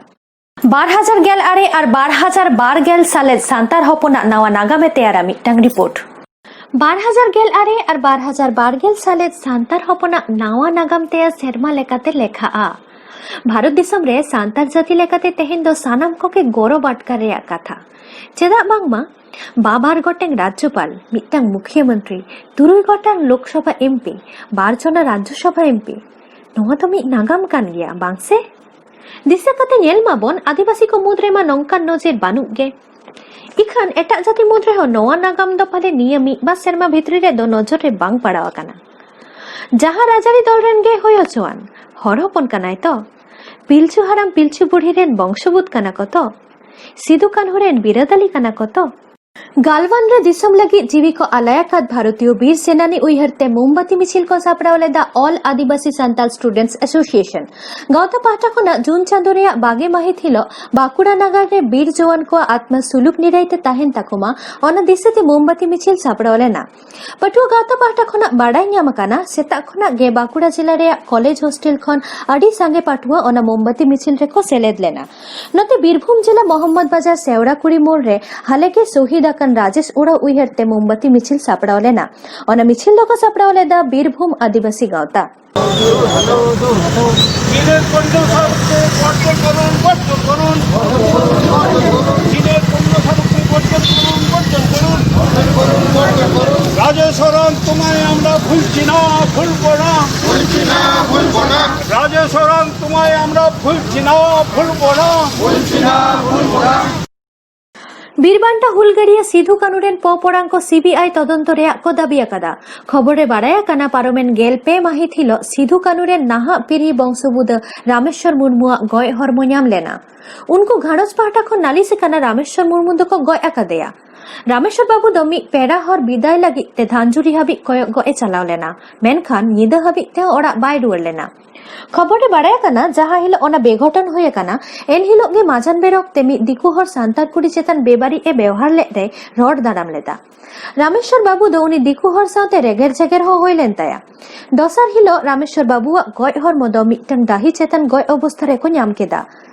ᱵᱟᱨ ᱦᱟᱡᱟᱨ ᱜᱮᱞ ᱟᱨᱮ ᱟᱨ ᱵᱟᱨ ᱦᱟᱡᱟᱨ ᱵᱟᱨ ᱜᱮᱞ ᱥᱟᱞᱮᱫ ᱥᱟᱱᱛᱟᱲ ᱦᱚᱯᱚᱱᱟᱜ ᱱᱟᱣᱟ ᱱᱟᱜᱟᱢ ᱮ ᱛᱮᱭᱟᱨᱟ, ᱢᱤᱫᱴᱟᱝ ᱨᱤᱯᱳᱨᱴ᱾ ᱵᱟᱨ ᱦᱟᱡᱟᱨ ᱜᱮᱞ ᱟᱨᱮ ᱟᱨ ᱵᱟᱨ ᱦᱟᱡᱟᱨ ᱵᱟᱨ ᱜᱮᱞ ᱥᱟᱞᱮᱫ ᱥᱟᱱᱛᱟᱲ ᱦᱚᱯᱚᱱᱟᱜ ᱱᱟᱣᱟ ᱱᱟᱜᱟᱢ ᱛᱮᱭᱟᱨ ᱥᱮᱨᱢᱟ ᱞᱮᱠᱟᱛᱮ ᱞᱮᱠᱷᱟᱜᱼᱟ᱾ ᱵᱷᱟᱨᱚᱛ ᱫᱤᱥᱚᱢ ᱨᱮ ᱥᱟᱱᱛᱟᱲ ᱡᱟᱹᱛᱤ ᱞᱮᱠᱟᱛᱮ ᱛᱮᱦᱮᱧ ᱫᱚ ᱥᱟᱱᱟᱢ ᱠᱚᱜᱮ ᱜᱚᱨᱚᱵ ᱟᱴᱠᱟᱨ ᱨᱮᱭᱟᱜ ᱠᱟᱛᱷᱟ᱾ ᱪᱮᱫᱟᱜ ᱵᱟᱝᱢᱟ ᱵᱟᱵᱟᱨ ᱜᱚᱴᱮᱱ ᱨᱟᱡᱽᱡᱚᱯᱟᱞ, ᱢᱤᱫᱴᱟᱝ ᱢᱩᱠᱷᱤᱭᱟᱹ ᱢᱚᱱᱛᱨᱤ, ᱛᱩᱨᱩᱭ ᱜᱚᱴᱟᱝ ᱞᱳᱠᱥᱚᱵᱷᱟ ᱮᱢᱯᱤ, ᱵᱟᱨ ᱡᱚᱱᱟ ᱨᱟᱡᱽᱡᱚᱥᱚᱵᱷᱟ ᱮᱢᱯᱤ, ᱱᱚᱣᱟ ᱫᱚ ᱢᱤᱫ ᱱᱟᱜᱟᱢ ᱠᱟᱱ ᱜᱮᱭᱟ, ᱵᱟᱝ ᱥᱮ? ᱫᱤᱥᱟᱹ ᱠᱟᱛᱮ ᱧᱮᱞ ᱢᱟᱵᱚᱱ, ᱟᱹᱫᱤᱵᱟᱹᱥᱤ ᱠᱚ ᱢᱩᱫᱽ ᱨᱮᱢᱟ ᱱᱚᱝᱠᱟᱱ ᱱᱚᱡᱮᱨ ᱵᱟᱹᱱᱩᱜ ᱜᱮ᱾ ᱤᱠᱷᱟᱹᱱ ᱮᱴᱟᱜ ᱡᱟᱹᱛᱤ ᱢᱩᱫᱽ ᱨᱮᱦᱚᱸ ᱱᱚᱣᱟ ᱱᱟᱜᱟᱢ ᱫᱚ ᱯᱟᱞᱮ ᱱᱤᱭᱟᱹ ᱢᱤᱫ ᱵᱟᱨ ᱥᱮᱨᱢᱟ ᱵᱷᱤᱛᱨᱤ ᱨᱮᱫᱚ ᱱᱚᱡᱚᱨ ᱨᱮ ᱵᱟᱝ ᱯᱟᱲᱟᱣ ᱟᱠᱟᱱᱟ᱾ ᱡᱟᱦᱟᱸ ᱨᱟᱡᱽᱟᱹᱨᱤ ᱫᱚᱞ ᱨᱮᱱ ᱜᱮ ᱦᱩᱭ ᱦᱚᱪᱚᱣᱟᱱ, ᱦᱚᱲ ᱦᱚᱯᱚᱱ ᱠᱟᱱᱟᱭ ᱛᱚ᱾ ᱯᱤᱞᱪᱩ ᱦᱟᱲᱟᱢ ᱯᱤᱞᱪᱩ ᱵᱩᱲᱦᱤ ᱨᱮᱱ ᱵᱚᱝᱥᱚᱵᱩᱫ ᱠᱟᱱᱟ ᱠᱚ ᱛᱚ᱾ ᱥᱤᱫᱩ ᱠᱟᱹᱱᱦᱩ ᱨᱮᱱ ᱵᱤᱨᱟᱹᱫᱟᱹᱞᱤ ᱠᱟᱱᱟ ᱠᱚ ᱛᱚ᱾ ᱜᱟᱞᱣᱟᱱ ᱨᱮ ᱫᱤᱥᱚᱢ ᱞᱟᱹᱜᱤᱫ ᱡᱤᱣᱤ ᱠᱚ ᱟᱞᱟᱭ ᱟᱠᱟᱫ ᱵᱷᱟᱨᱚᱛᱤᱭᱚ ᱵᱤᱨ ᱥᱮᱱᱟᱱᱤ ᱩᱭᱦᱟᱹᱨ ᱛᱮ ᱢᱳᱢᱵᱟᱛᱤ ᱢᱤᱪᱷᱤᱞ ᱠᱚ ᱥᱟᱯᱲᱟᱣ ᱞᱮᱫᱟ All Adivasi Santal Students Association᱾ ᱜᱟᱶᱛᱟ ᱯᱟᱦᱴᱟ ᱠᱷᱚᱱᱟᱜ ᱡᱩᱱ ᱪᱟᱸᱫᱳ ᱨᱮᱭᱟᱜ ᱵᱟᱜᱮ ᱢᱟᱹᱦᱤᱛ ᱦᱤᱞᱳᱜ ᱵᱟᱸᱠᱩᱲᱟ ᱱᱟᱜᱟᱨ ᱨᱮ ᱵᱤᱨ ᱡᱳᱣᱟᱱ ᱠᱚᱣᱟᱜ ᱟᱛᱢᱟ ᱥᱩᱞᱩᱠ ᱱᱤᱨᱟᱹᱭ ᱛᱮ ᱛᱟᱦᱮᱱ ᱛᱟᱠᱚ ᱢᱟ, ᱚᱱᱟ ᱫᱤᱥᱟᱹ ᱛᱮ ᱢᱳᱢᱵᱟᱛᱤ ᱢᱤᱪᱷᱤᱞ ᱥᱟᱯᱲᱟᱣ ᱞᱮᱱᱟ᱾ ᱯᱟᱹᱴᱷᱩᱣᱟᱹ ᱜᱟᱶᱛᱟ ᱯᱟᱦᱴᱟ ᱠᱷᱚᱱᱟᱜ ᱵᱟᱰᱟᱭ ᱧᱟᱢ ᱟᱠᱟᱱᱟ, ᱥᱮᱛᱟᱜ ᱠᱷᱚᱱᱟᱜ ᱜᱮ ᱵᱟᱸᱠᱩᱲᱟ ᱡᱮᱞᱟ ᱨᱮᱭᱟᱜ ᱠᱚᱞᱮᱡᱽ ᱦᱳᱥᱴᱮᱞ ᱠᱷᱚᱱ ᱟᱹᱰᱤ ᱥᱟᱸᱜᱮ ᱯᱟᱹᱴᱷᱩᱣᱟᱹ ᱚᱱᱟ ᱢᱳᱢᱵᱟᱛᱤ ᱢᱤᱪᱷᱤᱞ ᱨᱮᱠᱚ ᱥᱮᱞᱮᱫ ᱞᱮᱱᱟ᱾ ᱱᱚᱛᱮ ᱵᱤᱨᱵᱷᱩᱢ ᱡᱮᱞᱟ ᱢᱚᱦᱚᱢᱢᱚᱫᱽ ᱵᱟᱡᱟᱨ ᱥᱮᱣᱲᱟᱠᱩᱲᱤ ᱢᱳᱲ ᱨᱮ ᱦᱟᱞᱮᱜᱮ ᱥᱚᱦᱤᱫ ᱟᱠᱟᱱ ᱨᱟᱡᱮᱥ ᱳᱨᱟᱸᱣ ᱩᱭᱦᱟᱹᱨ ᱛᱮ ᱢᱳᱢᱵᱟᱛᱤ ᱢᱤᱪᱷᱤᱞ ᱥᱟᱯᱲᱟᱣ ᱞᱮᱱᱟ᱾ ᱚᱱᱟ ᱢᱤᱪᱷᱤᱞ ᱫᱚᱠᱚ ᱥᱟᱯᱲᱟᱣ ᱞᱮᱫᱟ ᱵᱤᱨᱵᱷᱩᱢ ᱟᱹᱫᱤᱵᱟᱹᱥᱤ ᱜᱟᱶᱛᱟ᱾ ᱪᱤᱱᱮᱨ ᱯᱚᱱᱰᱚ সারকে বর্জন করুন, বর্জন করুন। চীনের পণ্য সারকে বর্জন করুন, বর্জন করুন। রাজেশ্বরন তোমায় আমরা ভুলছি না, ভুলব না। ভুলছি না, ভুলব না। রাজেশ্বরন তোমায় আমরা ভুলছি না, ভুলব না। ভুলছি না, ভুলব না। ᱵᱤᱨ ᱵᱟᱱᱴᱟ ᱦᱩᱞᱜᱟᱹᱨᱤᱭᱟᱹ ᱥᱤᱫᱷᱩ ᱠᱟᱹᱱᱩ ᱨᱮᱱ ᱯᱚᱯᱚᱲᱟᱝ ᱠᱚ ᱥᱤᱵᱤᱟᱭ ᱛᱚᱫᱚᱱᱛᱚ ᱨᱮᱭᱟᱜ ᱠᱚ ᱫᱟᱹᱵᱤ ᱟᱠᱟᱫᱟ᱾ ᱠᱷᱚᱵᱚᱨ ᱨᱮ ᱵᱟᱲᱟᱭ ᱟᱠᱟᱱᱟ, ᱯᱟᱨᱚᱢᱮᱱ ᱜᱮᱞ ᱯᱮ ᱢᱟᱹᱦᱤᱛ ᱦᱤᱞᱚᱜ ᱥᱤᱫᱷᱩ ᱠᱟᱹᱱᱩ ᱨᱮᱱ ᱱᱟᱦᱟᱜ ᱯᱤᱨᱤ ᱵᱚᱝᱥᱚᱵᱩᱫᱟᱹ ᱨᱟᱢᱮᱥᱣᱚᱨ ᱢᱩᱨᱢᱩᱣᱟᱜ ᱜᱚᱡ ᱦᱚᱲᱢᱚ ᱧᱟᱢ ᱞᱮᱱᱟ᱾ ᱩᱱᱠᱩ ᱜᱷᱟᱨᱚᱸᱡᱽ ᱯᱟᱦᱴᱟ ᱠᱷᱚᱱ ᱱᱟᱞᱤᱥ ᱟᱠᱟᱱᱟ, ᱨᱟᱢᱮᱥᱣᱚᱨ ᱢᱩᱨᱢᱩ ᱫᱚᱠᱚ ᱜᱚᱡ ᱟᱠᱟᱫᱮᱭᱟ᱾ ᱨᱟᱢᱮᱥᱣᱚᱨ ᱵᱟᱹᱵᱩ ᱫᱚ ᱢᱤᱫ ᱯᱮᱲᱟ ᱦᱚᱲ ᱵᱤᱫᱟᱭ ᱞᱟᱹᱜᱤᱫ ᱛᱮ ᱫᱷᱟᱱᱡᱩᱨᱤ ᱦᱟᱹᱵᱤᱡ ᱠᱚᱭᱚᱜ ᱜᱚᱜ ᱮ ᱪᱟᱞᱟᱣ ᱞᱮᱱᱟ, ᱢᱮᱱᱠᱷᱟᱱ ᱧᱤᱫᱟᱹ ᱦᱟᱹᱵᱤᱡ ᱛᱮᱦᱚᱸ ᱚᱲᱟᱜ ᱵᱟᱭ ᱨᱩᱣᱟᱹᱲ ᱞᱮᱱᱟ᱾ ᱠᱷᱚᱵᱚᱨ ᱨᱮ ᱵᱟᱲᱟᱭ ᱟᱠᱟᱱᱟ, ᱡᱟᱦᱟᱸ ᱦᱤᱞᱚᱜ ᱚᱱᱟ ᱵᱮᱜᱷᱚᱴᱚᱱ ᱦᱩᱭ ᱟᱠᱟᱱᱟ, ᱮᱱ ᱦᱤᱞᱚᱜ ᱜᱮ ᱢᱟᱡᱟᱱ ᱵᱮᱨ ᱚᱠᱛᱮ ᱢᱤᱫ ᱫᱤᱠᱩ ᱦᱚᱲ ᱥᱟᱱᱛᱟᱲ ᱠᱩᱲᱤ ᱪᱮᱛᱟᱱ ᱵᱮᱵᱟᱹᱲᱤᱡ ᱮ ᱵᱮᱣᱦᱟᱨ ᱞᱮᱫ ᱨᱮᱭ ᱨᱚᱲ ᱫᱟᱨᱟᱢ ᱞᱮᱫᱟ᱾ ᱨᱟᱢᱮᱥᱣᱚᱨ ᱵᱟᱹᱵᱩ ᱫᱚ ᱩᱱᱤ ᱫᱤᱠᱩ ᱦᱚᱲ ᱥᱟᱶᱛᱮ ᱨᱮᱜᱮᱨ ᱡᱮᱜᱮᱨ ᱦᱚᱸ ᱦᱩᱭ ᱞᱮᱱ ᱛᱟᱭᱟ᱾ ᱫᱚᱥᱟᱨ ᱦᱤᱞᱚᱜ ᱨᱟᱢᱮᱥᱣᱚᱨ ᱵᱟᱹᱵᱩᱣᱟᱜ ᱜᱚᱡ ᱦᱚᱲᱢᱚ ᱫᱚ ᱢᱤᱫᱴᱟᱝ ᱰᱟᱹᱦᱤ ᱪᱮᱛᱟᱱ ᱜᱚᱡ ᱚᱵᱚᱥᱛᱷᱟ ᱨᱮᱠᱚ ᱧᱟᱢ ᱠᱮᱫᱟ᱾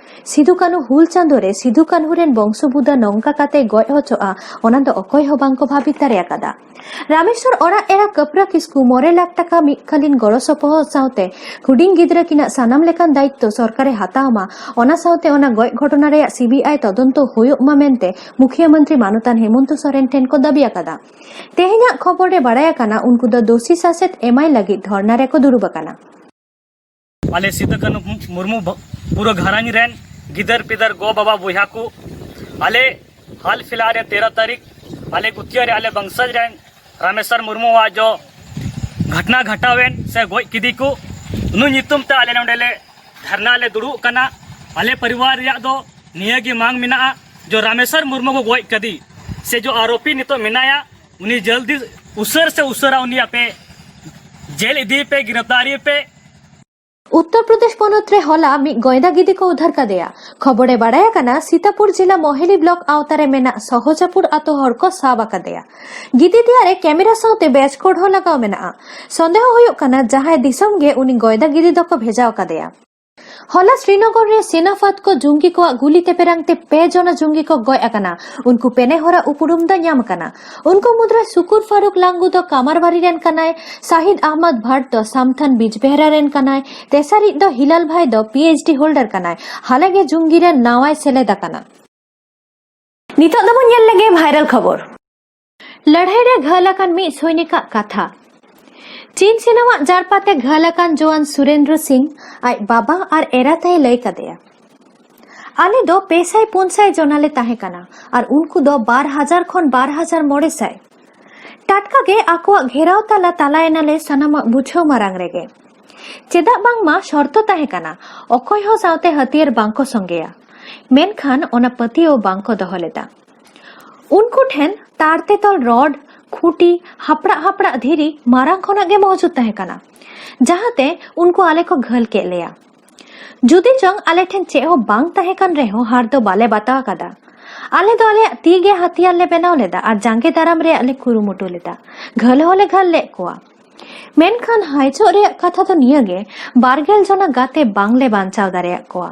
ᱥᱤᱫᱷᱩ ᱠᱟᱹᱱᱦᱩ ᱦᱩᱞ ᱪᱟᱸᱫᱳ ᱨᱮ ᱥᱤᱫᱷᱩ ᱠᱟᱹᱱᱦᱩ ᱨᱮᱱ ᱵᱚᱝᱥᱚ ᱵᱩᱫᱟᱹ ᱱᱚᱝᱠᱟ ᱠᱟᱛᱮ ᱜᱚᱡ ᱦᱚᱪᱚᱜᱼᱟ, ᱚᱱᱟ ᱫᱚ ᱚᱠᱚᱭ ᱦᱚᱸ ᱵᱟᱝ ᱠᱚ ᱵᱷᱟᱹᱵᱤᱛ ᱫᱟᱲᱮ ᱟᱠᱟᱫᱟ᱾ ᱨᱟᱢᱮᱥᱣᱚᱨ ᱚᱲᱟᱜ ᱮᱨᱟ ᱠᱟᱹᱯᱨᱟᱹ ᱠᱤᱥᱠᱩ ᱢᱚᱬᱮ ᱞᱟᱠᱷ ᱴᱟᱠᱟ ᱢᱤᱫ ᱠᱟᱞᱤᱱ ᱜᱚᱲᱚ ᱥᱚᱯᱚᱦᱚᱫ ᱥᱟᱶᱛᱮ ᱦᱩᱰᱤᱧ ᱜᱤᱫᱽᱨᱟᱹ ᱠᱤᱱᱟᱜ ᱥᱟᱱᱟᱢ ᱞᱮᱠᱟᱱ ᱫᱟᱭᱤᱛᱛᱚ ᱥᱚᱨᱠᱟᱨᱮ ᱦᱟᱛᱟᱣ ᱢᱟ, ᱚᱱᱟ ᱥᱟᱶᱛᱮ ᱚᱱᱟ ᱜᱚᱡ ᱜᱷᱚᱴᱚᱱᱟ ᱨᱮᱭᱟᱜ ᱥᱤᱵᱤᱟᱭ ᱛᱚᱫᱚᱱᱛᱚ ᱦᱩᱭᱩᱜ ᱢᱟ ᱢᱮᱱᱛᱮ ᱢᱩᱠᱷᱤᱭᱟᱹ ᱢᱚᱱᱛᱨᱤ ᱢᱟᱱᱚᱛᱟᱱ ᱦᱮᱢᱚᱱᱛᱚ ᱥᱚᱨᱮᱱ ᱴᱷᱮᱱ ᱠᱚ ᱫᱟᱹᱵᱤ ᱟᱠᱟᱫᱟ᱾ ᱛᱮᱦᱮᱧᱟᱜ ᱠᱷᱚᱵᱚᱨ ᱨᱮ ᱵᱟᱲᱟᱭ ᱟᱠᱟᱱᱟ, ᱩᱱᱠᱩ ᱫᱚ ᱫᱳᱥᱤ ᱥᱟᱥᱮᱛ ᱮᱢᱟᱭ ᱞᱟᱹᱜᱤᱫ ᱫᱷᱚᱨᱱᱟ ᱨᱮᱠᱚ ᱫᱩᱲᱩᱵ ᱟᱠᱟᱱᱟ᱾ ᱟᱞᱮ ᱥᱤᱫᱩ ᱠᱟᱹᱱᱦᱩ ᱢᱩᱨᱢᱩ ᱵᱚ-, ᱯᱩᱨᱟᱹ ᱜᱷᱟᱨᱚᱸᱡᱽ ᱨᱮᱱ ᱜᱤᱫᱟᱹᱨ ᱯᱤᱫᱟᱹᱨ ᱜᱚ ᱵᱟᱵᱟ ᱵᱚᱭᱦᱟ ᱠᱚ, ᱟᱞᱮ ᱦᱟᱞ ᱯᱷᱤᱞᱦᱟᱞ ᱨᱮ ᱛᱮᱨᱚ ᱛᱟᱹᱨᱤᱠᱷ ᱟᱞᱮ ᱜᱩᱛᱤᱭᱟᱹ ᱨᱮ ᱟᱞᱮ ᱵᱚᱝᱥᱚᱡᱽ ᱨᱮᱱ ᱨᱟᱢᱮᱥᱣᱚᱨ ᱢᱩᱨᱢᱩᱣᱟᱜ ᱡᱚ ᱜᱷᱚᱴᱱᱟ ᱜᱷᱟᱴᱟᱣᱮᱱ ᱥᱮ ᱜᱚᱡ ᱠᱮᱫᱮ ᱠᱚ, ᱩᱱᱤ ᱧᱩᱛᱩᱢ ᱛᱮ ᱟᱞᱮ ᱱᱚᱰᱮ ᱞᱮ ᱫᱷᱟᱨᱱᱟ ᱞᱮ ᱫᱩᱲᱩᱵ ᱠᱟᱱᱟ᱾ ᱟᱞᱮ ᱯᱚᱨᱤᱵᱟᱨ ᱨᱮᱭᱟᱜ ᱫᱚ ᱱᱤᱭᱟᱹ ᱜᱮ ᱢᱟᱝ ᱢᱮᱱᱟᱜᱼᱟ, ᱡᱚ ᱨᱟᱢᱮᱥᱣᱚᱨ ᱢᱩᱨᱢᱩ ᱠᱚ ᱜᱚᱡ ᱠᱟᱫᱮ ᱥᱮ ᱡᱚ ᱟᱨᱳᱯᱤ ᱱᱤᱛᱚᱜ ᱢᱮᱱᱟᱭᱟ, ᱩᱱᱤ ᱡᱚᱞᱫᱤ ᱩᱥᱟᱹᱨ ᱥᱮ ᱩᱥᱟᱹᱨᱟ ᱩᱱᱤ ᱟᱯᱮ ᱡᱮᱞ ᱤᱫᱤᱭᱮ ᱯᱮ, ᱜᱤᱨᱯᱷᱛᱟᱨᱤᱭᱮ ᱯᱮ᱾ ᱩᱛᱛᱚᱨ ᱯᱨᱚᱫᱮᱥ ᱯᱚᱱᱚᱛ ᱨᱮ ᱦᱚᱞᱟ ᱢᱤᱫ ᱜᱚᱭᱫᱟ ᱜᱤᱫᱤ ᱠᱚ ᱩᱫᱷᱟᱨ ᱠᱟᱫᱮᱭᱟ᱾ ᱠᱷᱚᱵᱚᱨ ᱨᱮ ᱵᱟᱲᱟᱭ ᱟᱠᱟᱱᱟ, ᱥᱤᱛᱟᱯᱩᱨ ᱡᱤᱞᱟ ᱢᱚᱦᱮᱞᱤ ᱵᱞᱚᱠ ᱟᱣᱛᱟ ᱨᱮ ᱢᱮᱱᱟᱜ ᱥᱚᱦᱚᱡᱟᱯᱩᱨ ᱟᱛᱳ ᱦᱚᱲ ᱠᱚ ᱥᱟᱵ ᱟᱠᱟᱫᱮᱭᱟ᱾ ᱜᱤᱫᱤ ᱛᱮᱭᱟᱜ ᱨᱮ ᱠᱮᱢᱮᱨᱟ ᱥᱟᱶᱛᱮ ᱵᱮᱪ ᱠᱳᱰ ᱦᱚᱸ ᱞᱟᱜᱟᱣ ᱢᱮᱱᱟᱜᱼᱟ᱾ ᱥᱚᱱᱫᱮᱦᱚ ᱦᱩᱭᱩᱜ ᱠᱟᱱᱟ, ᱡᱟᱦᱟᱸᱭ ᱫᱤᱥᱚᱢ ᱜᱮ ᱩᱱᱤ ᱜᱚᱭᱫᱟ ᱜᱤᱫᱤ ᱫᱚᱠᱚ ᱵᱷᱮᱡᱟ ᱟᱠᱟᱫᱮᱭᱟ᱾ ᱦᱚᱞᱟ ᱥᱨᱤᱱᱚᱜᱚᱨ ᱨᱮ ᱥᱮᱱᱟ ᱯᱷᱟᱹᱫ ᱠᱚ ᱡᱩᱝᱜᱤ ᱠᱚᱣᱟᱜ ᱜᱩᱞᱤ ᱛᱮᱯᱮᱨᱟᱝ ᱛᱮ ᱯᱮ ᱡᱚᱱᱟ ᱡᱩᱝᱜᱤ ᱠᱚ ᱜᱚᱡ ᱟᱠᱟᱱᱟ᱾ ᱩᱱᱠᱩ ᱯᱮᱱᱮ ᱦᱚᱲᱟᱜ ᱩᱯᱨᱩᱢ ᱫᱚ ᱧᱟᱢ ᱟᱠᱟᱱᱟ᱾ ᱩᱱᱠᱩ ᱢᱩᱫᱽᱨᱮ ᱥᱩᱠᱩᱨ ᱯᱷᱟᱨᱩᱠ ᱞᱟᱝᱜᱩ ᱫᱚ ᱠᱟᱢᱟᱨᱵᱟᱨᱤ ᱨᱮᱱ ᱠᱟᱱᱟᱭ, ᱥᱟᱦᱤᱫ ᱟᱦᱢᱚᱫ ᱵᱷᱟᱴ ᱫᱚ ᱥᱟᱢᱛᱷᱟᱱ ᱵᱤᱡᱵᱮᱦᱨᱟ ᱨᱮᱱ ᱠᱟᱱᱟᱭ, ᱛᱮᱥᱟᱨᱤᱡ ᱫᱚ ᱦᱤᱞᱟᱞ ᱵᱷᱟᱭ ᱫᱚ ᱯᱤ ᱮᱭᱤᱪ ᱰᱤ ᱦᱳᱞᱰᱟᱨ ᱠᱟᱱᱟᱭ᱾ ᱦᱟᱞᱮ ᱜᱮ ᱡᱩᱝᱜᱤ ᱨᱮᱱ ᱱᱟᱣᱟᱭ ᱥᱮᱞᱮᱫ ᱟᱠᱟᱱᱟ᱾ ᱱᱤᱛᱚᱜ ᱫᱚᱵᱚᱱ ᱧᱮᱞ ᱞᱮᱜᱮ ᱵᱷᱟᱭᱨᱟᱞ ᱠᱷᱚᱵᱚᱨ᱾ ᱞᱟᱹᱲᱦᱟᱹᱭ ᱨᱮ ᱜᱷᱟᱹᱞ ᱟᱠᱟᱱ ᱢᱤᱫ ᱥᱚᱭᱱᱤᱠᱟᱜ ᱠᱟᱛᱷᱟ᱾ ᱪᱤᱱ ᱥᱮᱱᱟᱣᱟᱜ ᱡᱟᱨᱯᱟᱛᱮ ᱜᱷᱟᱹᱞ ᱟᱠᱟᱱ ᱡᱚᱣᱟᱱ ᱥᱩᱨᱮᱱᱫᱨᱚ ᱥᱤᱝ ᱟᱡ ᱵᱟᱵᱟ ᱟᱨ ᱮᱨᱟ ᱛᱮᱭ ᱞᱟᱹᱭ ᱠᱟᱫᱮᱭᱟ, "ᱟᱞᱮ ᱫᱚ ᱯᱮ ᱥᱟᱭ ᱯᱩᱱ ᱥᱟᱭ ᱡᱚᱱᱟ ᱞᱮ ᱛᱟᱦᱮᱸ ᱠᱟᱱᱟ ᱟᱨ ᱩᱱᱠᱩ ᱫᱚ ᱵᱟᱨ ᱦᱟᱡᱟᱨ ᱠᱷᱚᱱ ᱵᱟᱨ ᱦᱟᱡᱟᱨ ᱢᱚᱬᱮ ᱥᱟᱭ᱾ ᱴᱟᱴᱠᱟ ᱜᱮ ᱟᱠᱚᱣᱟᱜ ᱜᱷᱮᱨᱟᱣ ᱛᱟᱞᱟ ᱛᱟᱞᱟᱭᱮᱱᱟᱞᱮ ᱥᱟᱱᱟᱢᱟᱜ ᱵᱩᱡᱷᱟᱹᱣ ᱢᱟᱨᱟᱝ ᱨᱮᱜᱮ᱾ ᱪᱮᱫᱟᱜ ᱵᱟᱝᱢᱟ ᱥᱚᱨᱛᱚ ᱛᱟᱦᱮᱸ ᱠᱟᱱᱟ, ᱚᱠᱚᱭ ᱦᱚᱸ ᱥᱟᱶᱛᱮ ᱦᱟᱹᱛᱭᱟᱹᱨ ᱵᱟᱝᱠᱚ ᱥᱚᱸᱜᱮᱭᱟ᱾ ᱢᱮᱱᱠᱷᱟᱱ ᱚᱱᱟ ᱯᱟᱹᱛᱭᱟᱹᱣ ᱵᱟᱝᱠᱚ ᱫᱚᱦᱚ ᱞᱮᱫᱟ᱾ ᱩᱱᱠᱩ ᱴᱷᱮᱱ ᱛᱟᱲᱛᱮ ᱛᱚᱞ ᱨᱚᱰ, ᱠᱷᱩᱸᱴᱤ, ᱦᱟᱯᱲᱟᱜ ᱦᱟᱯᱲᱟᱜ ᱫᱷᱤᱨᱤ ᱢᱟᱨᱟᱝ ᱠᱷᱚᱱᱟᱜ ᱜᱮ ᱢᱚᱦᱡᱩᱫ ᱛᱟᱦᱮᱸ ᱠᱟᱱᱟ, ᱡᱟᱦᱟᱸᱛᱮ ᱩᱱᱠᱩ ᱟᱞᱮ ᱠᱚ ᱜᱷᱟᱹᱞ ᱠᱮᱫ ᱞᱮᱭᱟ᱾ ᱡᱩᱫᱤ ᱪᱚᱝ ᱟᱞᱮ ᱴᱷᱮᱱ ᱪᱮᱫ ᱦᱚᱸ ᱵᱟᱝ ᱛᱟᱦᱮᱸ ᱠᱟᱱ ᱨᱮᱦᱚᱸ, ᱦᱟᱨ ᱫᱚ ᱵᱟᱞᱮ ᱵᱟᱛᱟᱣ ᱟᱠᱟᱫᱟ᱾ ᱟᱞᱮ ᱫᱚ ᱟᱞᱮᱭᱟᱜ ᱛᱤ ᱜᱮ ᱦᱟᱛᱤᱭᱟᱨ ᱞᱮ ᱵᱮᱱᱟᱣ ᱞᱮᱫᱟ ᱟᱨ ᱡᱟᱸᱜᱮ ᱫᱟᱨᱟᱢ ᱨᱮᱭᱟᱜ ᱞᱮ ᱠᱩᱨᱩᱢᱩᱴᱩ ᱞᱮᱫᱟ᱾ ᱜᱷᱟᱹᱞ ᱦᱚᱸᱞᱮ ᱜᱷᱟᱹᱞ ᱞᱮᱫ ᱠᱚᱣᱟ᱾ ᱢᱮᱱᱠᱷᱟᱱ ᱦᱟᱭᱪᱚᱜ ᱨᱮᱭᱟᱜ ᱠᱟᱛᱷᱟ ᱫᱚ ᱱᱤᱭᱟᱹ ᱜᱮ, ᱵᱟᱨ ᱜᱮᱞ ᱡᱚᱱᱟ ᱜᱟᱛᱮ ᱵᱟᱝᱞᱮ ᱵᱟᱧᱪᱟᱣ ᱫᱟᱲᱮᱭᱟᱜ ᱠᱚᱣᱟ᱾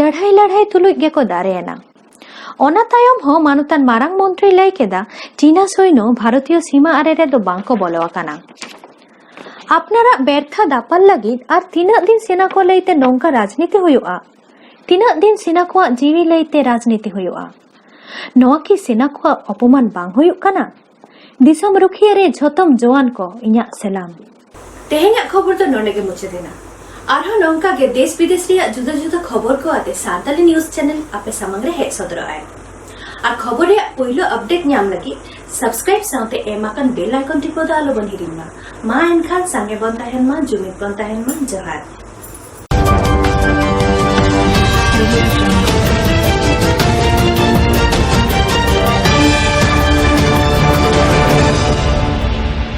ᱞᱟᱹᱲᱦᱟᱹᱭ ᱞᱟᱹᱲᱦᱟᱹᱭ ᱛᱩᱞᱩᱡ ᱜᱮᱠᱚ ᱫᱟᱨᱮᱭᱮᱱᱟ᱾ ᱚᱱᱟ ᱛᱟᱭᱚᱢ ᱦᱚᱸ ᱢᱟᱱᱚᱛᱟᱱ ᱢᱟᱨᱟᱝ ᱢᱚᱱᱛᱨᱤᱭ ᱞᱟᱹᱭ ᱠᱮᱫᱟ, ᱪᱤᱱᱟ ᱥᱚᱭᱱᱚ ᱵᱷᱟᱨᱚᱛᱤᱭᱚ ᱥᱤᱢᱟ ᱟᱲᱮ ᱨᱮᱫᱚ ᱵᱟᱝᱠᱚ ᱵᱚᱞᱚ ᱟᱠᱟᱱᱟ᱾ ᱟᱯᱱᱟᱨᱟᱜ ᱵᱮᱨᱛᱷᱟ ᱫᱟᱯᱟᱞ ᱞᱟᱹᱜᱤᱫ ᱟᱨ ᱛᱤᱱᱟᱹᱜ ᱫᱤᱱ ᱥᱮᱱᱟ ᱠᱚ ᱞᱟᱹᱭᱛᱮ ᱱᱚᱝᱠᱟ ᱨᱟᱡᱽᱱᱤᱛᱤ ᱦᱩᱭᱩᱜᱼᱟ? ᱛᱤᱱᱟᱹᱜ ᱫᱤᱱ ᱥᱮᱱᱟ ᱠᱚᱣᱟᱜ ᱡᱤᱣᱤ ᱞᱟᱹᱭᱛᱮ ᱨᱟᱡᱽᱱᱤᱛᱤ ᱦᱩᱭᱩᱜᱼᱟ? ᱱᱚᱣᱟ ᱠᱤ ᱥᱮᱱᱟ ᱠᱚᱣᱟᱜ ᱚᱯᱚᱢᱟᱱ ᱵᱟᱝ ᱦᱩᱭᱩᱜ ᱠᱟᱱᱟ? ᱫᱤᱥᱚᱢ ᱨᱩᱠᱷᱤᱭᱟᱹ ᱨᱮ ᱡᱷᱚᱛᱚᱢ ᱡᱚᱣᱟᱱ ᱠᱚ, ᱤᱧᱟᱜ ᱥᱮᱞᱟᱢ᱾ ᱛᱮᱦᱮᱧᱟᱜ ᱠᱷᱚᱵᱚᱨ ᱫᱚ ᱱᱚᱰᱮ ᱜᱮ ᱢᱩᱪᱟᱹᱫ ᱮᱱᱟ᱾ ᱟᱨᱦᱚᱸ ᱱᱚᱝᱠᱟ ᱜᱮ ᱫᱮᱥ ᱵᱤᱫᱮᱥ ᱨᱮᱭᱟᱜ ᱡᱩᱫᱟᱹ ᱡᱩᱫᱟᱹ ᱠᱷᱚᱵᱚᱨ ᱠᱚ ᱟᱛᱮ ᱥᱟᱱᱛᱟᱞᱤ ᱱᱤᱭᱩᱡᱽ ᱪᱮᱱᱮᱞ ᱟᱯᱮ ᱥᱟᱢᱟᱝ ᱨᱮ ᱦᱮᱡ ᱥᱚᱫᱚᱨᱚᱜᱼᱟᱭ᱾ ᱟᱨ ᱠᱷᱚᱵᱚᱨ ᱨᱮᱭᱟᱜ ᱯᱩᱭᱞᱩ ᱟᱯᱰᱮᱴ ᱧᱟᱢ ᱞᱟᱹᱜᱤᱫ ᱥᱟᱵᱥᱠᱨᱟᱭᱤᱵ ᱥᱟᱶᱛᱮ ᱮᱢ ᱟᱠᱟᱱ ᱵᱮᱞ ᱟᱭᱠᱚᱱ ᱴᱤᱯᱟᱹᱣ ᱫᱚ ᱟᱞᱚ ᱵᱚᱱ ᱦᱤᱲᱤᱧ ᱢᱟ᱾ ᱢᱟ ᱮᱱᱠᱷᱟᱱ ᱥᱟᱸᱜᱮ ᱵᱚᱱ ᱛᱟᱦᱮᱱ ᱢᱟ, ᱡᱩᱢᱤᱫ ᱵᱚᱱ ᱛᱟᱦᱮᱱ ᱢᱟ᱾ ᱡᱚᱦᱟᱨ᱾